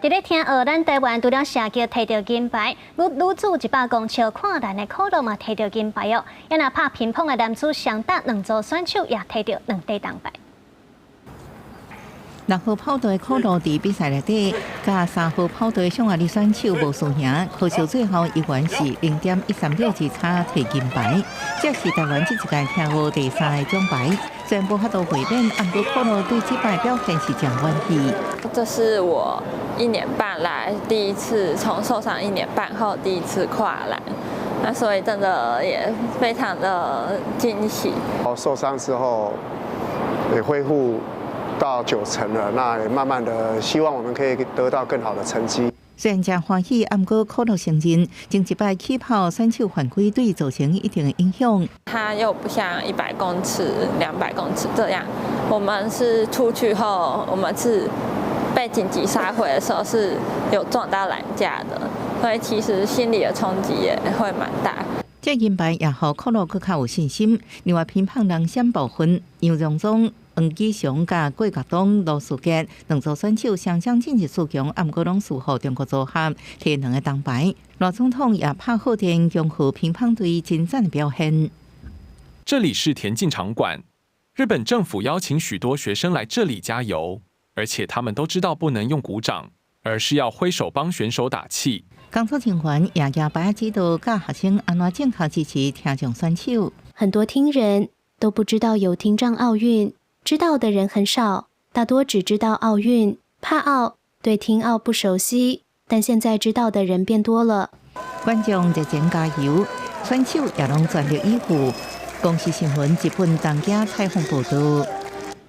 佇咧聽奧，咱台灣除了射擊提著金牌，女子100公尺跨欄的可樂嘛提著金牌哦。抑若拍乒乓的男子雙打兩組選手也提著兩塊銅牌。六號跑道的可樂佇比賽內底，佮三號跑道的匈牙利選手無輸贏，可惜最後依然是0.13秒之差提金牌。這是台灣這一屆聽奧第三个獎牌。雖然無法度衛冕，毋過可樂對這擺表現是誠滿意。這是我一年半來第一次從受傷一年半後第一次跨欄，那所以真的也非常的驚喜。我受傷之後也恢復到九成了，那也慢慢的希望我們可以得到更好的成績。雖然誠歡喜，毋過可樂承認，前一擺起跑選手犯規對造成一定的影響。它又不像100公尺、200公尺這樣，我們是出去後，我們是被緊急殺回的時候是有撞到欄架的，所以其實心理的衝擊也會蠻大。這銀牌也予可樂閣較有信心。另外，乒乓男雙部分，楊榮宗、黃基雄佮郭國東、羅淑傑兩組選手雙雙進入四強，毋過攏輸予中國組合，提兩个銅牌。賴總統也拍賀電，恭賀乒乓隊精湛的表現。這裡是田徑場館，日本政府邀請許多學生來這裡加油，而且他們都知道不能用鼓掌，而是要揮手幫選手打氣。工作人員也舉牌指導教學生按怎正確支持聽障選手。很多聽人都不知道有聽障奧運，知道的人很少，大多只知道奧運、帕奧，對聽奧不熟悉。但現在知道的人變多了。觀眾熱情加油，選手也攏全力以赴。公視新聞日本東京採訪報道。